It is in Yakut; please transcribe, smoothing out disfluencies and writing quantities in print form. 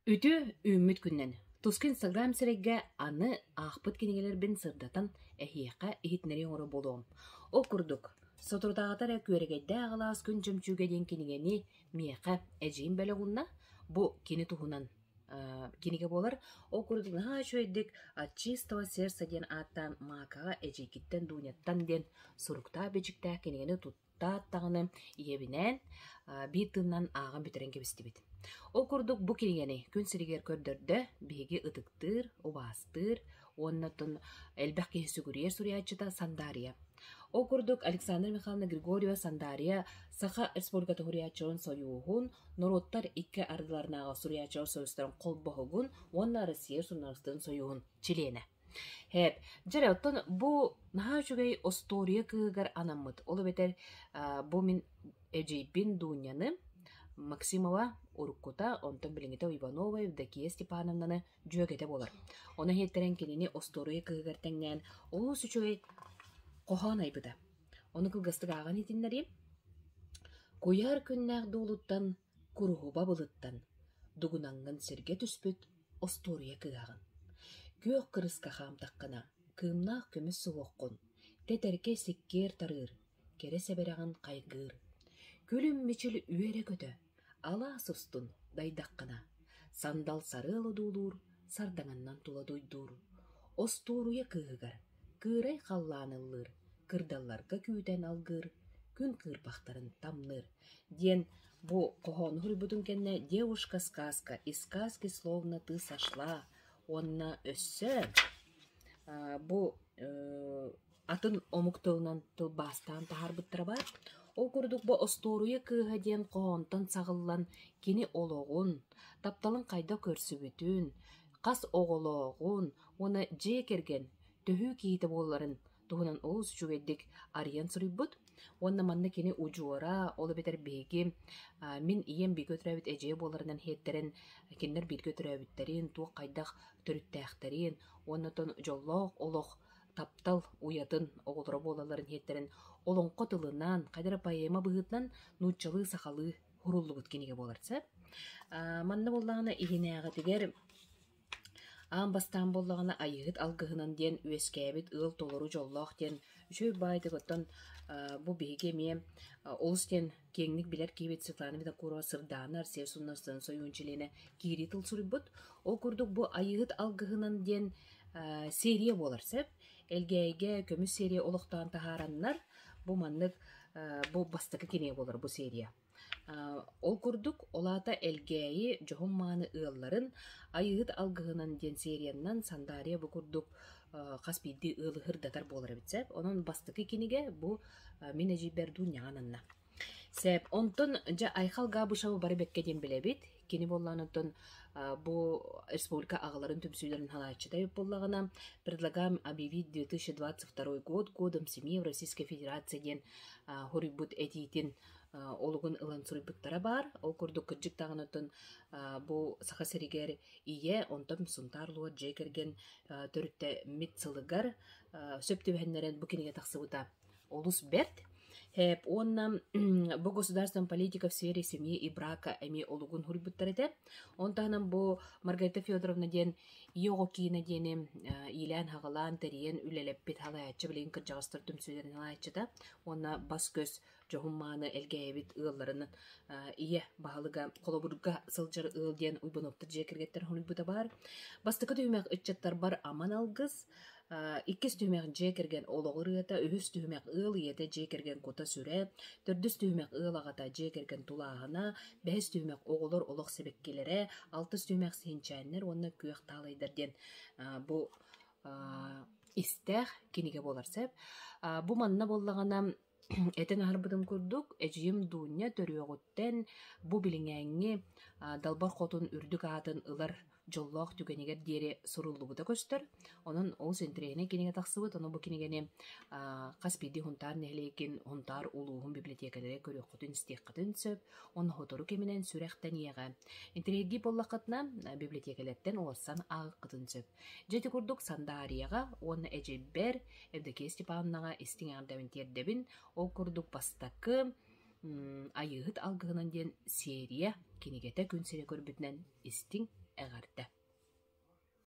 Үтүө үүммүт күнүнэн! Туску Инстаграм сирэйгэ аны аахпыт кинигэлэрбин сырдатан эһиэхэ иһитиннэрии оҥоро буолуом. Ол курдук, соторутааҕыта эрэ Күөрэгэйдээх алаас күн чөмчүүгэ диэн кинигэни миэхэ эдьиийим бэлэх уунна. Бу кини туһунан кинигэ буолар. Ол курдук наһаа үчүгэйдик «От чистого сердца» диэн ааттаан Маакаҕа эдьиийгиттэн Дуняттан диэн суруктаах-бичиктээх кинигэни тут Таат даҕаны ийэбинээн биир тыынынан ааҕан бүтэрэн кэбистибит. Ол курдук бу кинигэни күн сиригэр көрдөрдө биһиги ытыктыыр, убаастыыр уонна оттон элбэх киһи сүгүрүйэр суруйааччыта Сандаарыйа. Ол курдук Александра Михайловна Григорьева Сандаарыйа Саха Республикатын суруйааччыларын сойууһун, норуоттар икки ардыларынааҕы суруйааччылар сойуустарын холбоһугун уонна Россия суруналыыстарын сойууһун чилиэнэ. Һээп, дьэ эрэ, оттон бу наһаа үчүгэй остуоруйа кыыһыгар анаммыт. Ол эбэтэр бу мин эдьиийбин Дуняны Максимова уруккута, онтон билиҥҥитэ Иванова Евдокия Степановнаны дьүөгэтэ буолар. Ону иһиттэрэн кинини остуоруйа кыыһыгар тэҥнээн олус үчүгэй хоһоон айбыта. Ону кылгастык ааҕан иһитиннэриим. Куйаар күннээх дуолуттан, куруһуба былыттан, дугунаҥҥын сиргэ түспүт остуоруйа кыаҕын. Күөх кырыска хаамтаххына, кыымнаах көмүс суһуоххун, тэтэркэй сиккиэр тарыыр, кэрэ сэбэрэҕин хайгыыр. Күлүм мичил үөрэ-көтө, алаас устун дайдаххына, сандал сарыал одуулуур, сардаҥаннан тула дуйдуур. Остуоруйа кыыһыгар кыырай халлаан ыллыыр, кырдалларга күүтэн алгыыр, күн кыырпахтарын тамныыр диэн бу хоһоону суруйбутун кэннэ «Девушка-сказка, из сказки словно ты сошла» уонна өссө бу атын омук тылынан тылбаастаан таһаарбыттара баар. Ол курдук бу «Остуоруйа кыыһа» диэн хоһоонтон саҕыллан кини олоҕун, тапталын хайдах көрсүбүтүн, хас оҕолооҕун уонна дьиэ кэргэн төһүү киһитэ буоларын туһунан олус үчүгэйдик арыйан суруйбут. Уонна манна кини удьуора, ол эбэтэр биһиги мин ийэм бииргэ төрөөбүт эдьиийэ буоларынан иһиттэрин, кинилэр бииргэ төрөөбүттэрин, туох хайдах төрүттээхтэрин уонна оттон дьоллоох олох таптал уйатын оҕолоро буолалларын иһиттэрин олоҥхо тылынан, хайда эрэ поэма быһыытынан нууччалыы-сахалыы суруллубут кинигэ буолар сөп. Манна буоллаҕына иһинээҕитигэр Аан бастаан буоллаҕына Айыыһыт алгыһынан диэн үөскээбит ыал толору дьоллоох диэн үчүгэй баайдык оттон бу биһиги эмиэ олус диэн киэҥник билэр киһибит Светлана Винокурова Сырдаана Арсен Суннастан сойуун чилиэнэ киирии тыл суруйбут. Ол курдук бу Айыыһыт алгыһынан диэн серия буолар сөп. Элгээйигэ көмүс серия олохтоон таһаараннар бу маннык бу бастакы кинигэ буолар бу серия. Ол курдук, ол аата Элгээйи дьоһун-мааны ыалларын Айыыһыт алгыһынан диэн серияннан Сандаарыйа бу курдук хас биирдии ыалы ырдатар буолар эбит сөп. Онон бастакы кинигэ бу мин эдьиийбэр Дуняҕа ананна. Сөп. Онтон дьэ Айхал Габышевы бары бэккэ диэн билэбит. Кини буоллаан оттон бу республика аҕаларын түмсүүлэрин салайааччыта эбит буоллаҕына, предлагаем объявить 2022 год годом семьи в Российской Федерации диэн хоруйбут этиитин олугун ылан суруйбуттара баар. Ол курдук кырдьык даҕаны оттон бу Саха сиригэр ийэ, онтон Сунтаар улууһа дьиэ кэргэн төрүттэммит сылыгар сөп түбэһиннэрэн бу кинигэ тахсыбыта олус бэрт. Уонна бу государственная политика в сфере семьи и брака эмиэ олугун суруйбуттар этэ. Он таһынан бу Маргарита Федоровна диэн Ийэ оҕо киинэ диэни иилээн-хаҕалаан, тэрийэн үлэлэппит салайааччы билигин кырдьаҕастар түмсүүлэрин салайааччыта уонна бас-көс дьоһун-мааны элгээйэбит ыалларын ийэ баһылыга холобурга сылдьар ыал диэн Уйбануоптар дьиэ кэргэттэр хоруйбута баар. Бастакы түһүмэх ыччаттарбар аман алгыс, иккис түһүмэх дьиэ кэргэн олоҕу ырыата, үһүс түһүмэх ыал ийэтэ дьиэ кэргэн кута-сүрэ, төрдүс түһүмэх ыал аҕата дьиэ кэргэн тулааһына, бэһис түһүмэх оҕолор олох сибэккилэрэ, алтыс түһүмэх сиһинчээннэр уонна күөх таалайдар диэн бу истээх кинигэ буолар сөп. Бу манна буоллаҕына Этэн аһарбытым курдук, эдьиийим Дуня төрүөҕүттэн бу билиҥээҥҥи Далбар Хотун үрдүк аатын ылар дьоллоох түгэнигэр диэри суруллубута көстөр. Онон олус интэриэһинэй кинигэ тахсыбыт. Ону бу кинигэни хас биирдии Һунтаар нэһилиэгин, Һунтаар улууһун библиотекалара көрүөххүтүн, истиэххитин сөп. Онно сотору кэминэн сүрэхтэниэҕэ. Интэриэһиргии буоллаххытына, библиотекалэртэн уларсан ааҕыаххытын сөп. Дьэ ити курдук Сандаарыйаҕа уонна эдьиийбэр Евдокия Степановнаҕа истиҥ эҕэрдэбин тиэрдэбин. Ол курдук бастакы Айыыһыт алгыһынан диэн серия кинигэтэ күн сирэ көрбүтүнэн истиҥ. эҕэрдэ!